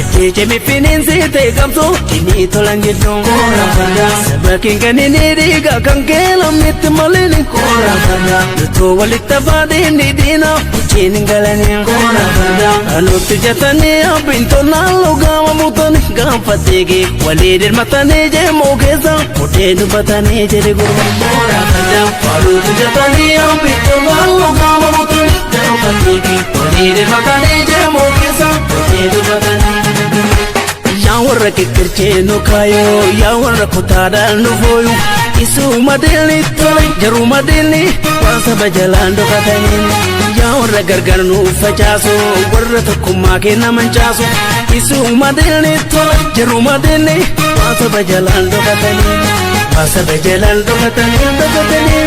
Itti cimi finiinsi ta'e qabsoo inni tolan jedhu. Saba keenya ni dhiiga kan keelamnetti malee. Nutuu walitti afaaniin ni diina wajjin hin galanii. Anutti jetanii abbiin tolnaan lugaama muutanii gaafa seegee walii dirmatanii jeemoo keessa mudee dubbatanii jedhe gurba. Anutti jetanii abbiin tolnaan lugaama muutanii gaafa seegee walii dirmatanii jeemoo keessa mudee dubbatanii. Yaa warra kikkirchee nu kaayoo, yaa warra kutaadhaan nu fooyu, isuma deelni tole jaruma deelni waan saba jalaan dhokatanii. Yaa warra gargar nu facaasu, warra tokkummaa kenna mancaasu, isuma deelni tole jaruma deelni waan saba jalaan dhokatanii. Waan saba jalaan dhokatanii dhokatanii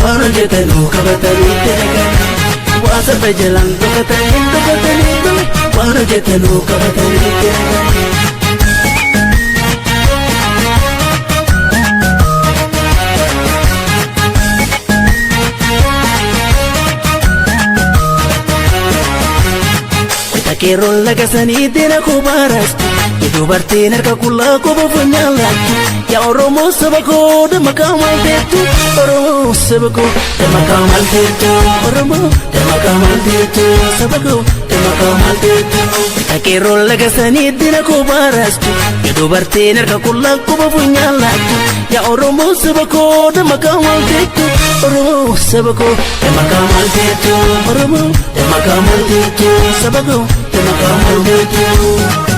waan hojjetanuu qabatanii dalaganii. Waan saba jalaan dhokatanii dhokatanii waan hojjetanuu qabatanii dalaganii. Qeerroon laga sanii diina kubaarastu, dubartiin harka qullaa qofa funyaan laattu. Yaa Oromoo saba koo damma maal teettu, Oromoo saba koo damma maal teettu, Oromoo damma maal teettu, saba koo damma maal teettu. Qeerroon laga sanii diina kubaarastu, dubartiin harka qullaa qofa funyaan laattu. Yaa Oromoo saba koo damma maal teettu, Oromoo saba koo damma maal teettu, Oromoo damma maal teettu, saba koo damma maal teettu.